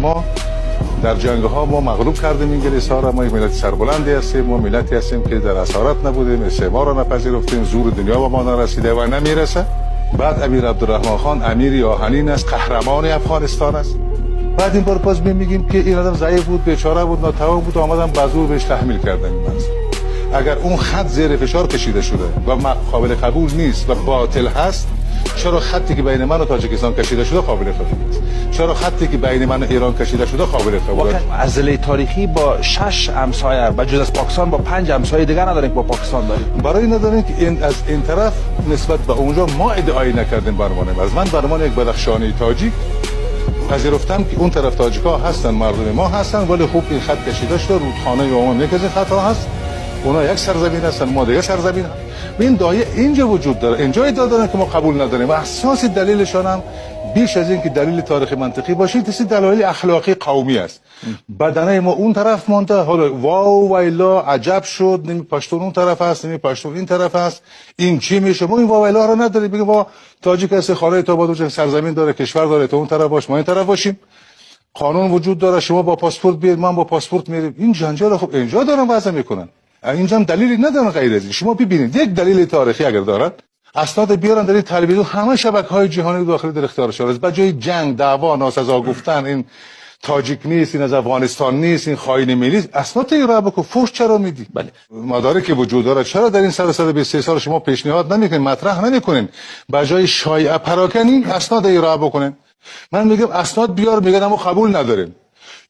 ما در جنگ ها ما مغلوب کردیم انگلیس ها را. ما یک ملت سربلندی هستیم، ما ملتی هستیم که در اسارت نبودیم، استعمار را نپذیرفتیم، زور دنیا به ما نرسیده و نمیرسه. بعد امیر عبدالرحمن خان امیر آهنین است، قهرمان افغانستان است. بعد این بار باز میگیم که این آدم ضعیف بود، بیچاره بود، ناتوان بود، آمدن به زور بهش تحمیل کردن این منصب. اگر اون خط زیر فشار کشیده شده و قابل قبول نیست و باطل هست، چرا خطی که بین من و تاجیکستان کشیده شده قابل قبول است؟ چرا خطی که بین من و ایران کشیده شده قابل قبول است؟ از دلیل تاریخی با 6 همسایه به جز از پاکستان با 5 همسایه دیگه نداریم که با پاکستان داریم. برای نداریم که این از این طرف نسبت به اونجا ما ادعایی نکردیم. برمانیم از من برمان یک بدخشانی تاجیک پذیرفتم که اون طرف تاجیکا هستن، مردم ما هستن، ولی خوب این خط کشیده شده، رودخانه عمان یک از این خط‌ها هست، اونا یک سرزمین هستن، ما دیگه سرزمین. این دایه اینجا وجود داره، اینجا ادعا دارن که ما قبول نداریم و اساس دلیلشان هم بیش از این که دلیل تاریخ منطقی باشه، این دلایل اخلاقی قومی است. بدنه ما اون طرف مانده، حالا واو ویلا عجب شد، نمی پشتون اون طرف هست، نمی پشتون این طرف هست، این چی میشه؟ ما این واو ویلا رو نداریم. بگیم با تاجیک هست، خانه تا با سرزمین داره، کشور داره، تو اون طرف باش، ما این طرف باشیم، قانون وجود داره، شما با پاسپورت بیاید، من با پاسپورت میریم. این جنجال خب اینجا دارن وضع میکنن، اینجا هم دلیلی ندارن غیر از این. شما ببینید یک دلیل تاریخی اگر دارن اسناد بیارن در این تلویزیون، همه شبکه‌های جهانی داخلی در اختیارشان است. به جای جنگ، دعوا، ناسزا گفتن، این تاجیک نیست، این از افغانستان نیست، این خائن ملی است، اسناد را بکن. فوش چرا میدی؟ بله. مدارک وجود داره، چرا در این 123 سال شما پیشنهاد نمیکنین، مطرح نمیکنین؟ به جای شایعه پراکنی اسناد ارائه بکنین. من میگم اسناد بیار، میگن ما قبول نداریم،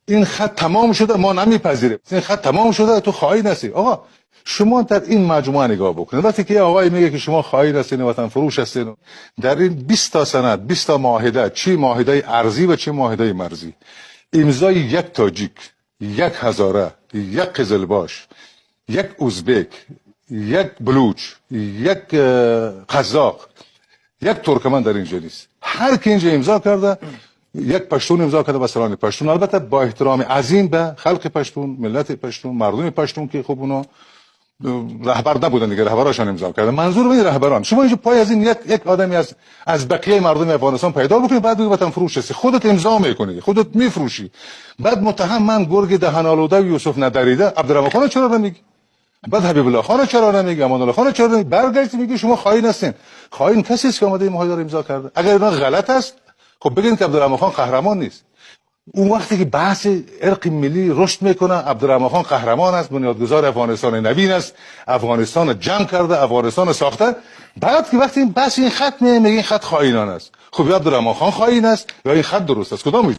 این خط تمام شده، ما نمیپذیریم، این خط تمام شده، تو خائن هستی. آقا شما در این مجموعه نگاه بکنید، وقتی که یه آقای میگه که شما خائن هستین و وطن فروش هستین، در این 20 تا سند، 20 تا معاهده، چی معاهده ارضی و چی معاهده مرزی، امضای یک تاجیک، یک هزاره، یک قزلباش، یک ازبک، یک بلوچ، یک قزاق، یک ترکمن در اینجا نیست. هر کی اینجا امضا کرده، یک پشتون امضا کرده و سران پشتون، البته با احترام عظیم به خلق پشتون، ملت پشتون، مردم پشتون که خب اونا رهبر نبودن دیگه، رهبراشان امضا کردن. منظور این رهبران. شما اینجا پای از این یک آدمی از بقیه مردم افغانستان پیدا بکنید، بعد بگید وطن فروش هستی، خودت امضا میکنی، خودت میفروشی، بعد متهم من گرگ دهن آلوده و یوسف ندریده. عبدالرحمن خان چرا نمیگی؟ بعد حبیب الله خان چرا نمیگی؟ امان الله خان چرا نمیگی؟ برگشت میگی شما خائن هستین. خائن کسی است که اومده این معاهده رو امضا کرده. اگر اینا غلط است، خب بگین که عبدالرحمن خان قهرمان نیست. اون وقتی که بحث ارق ملی رشد میکنه، عبدالرحمن خان قهرمان است، بنیادگذار افغانستان نوین است، افغانستان جمع کرده، افغانستان ساخته. بعد که وقتی این بحث این خط میگه این خط خائنان است. خب یا عبدالرحمن خان خائن است یا این خط درست است، کدام؟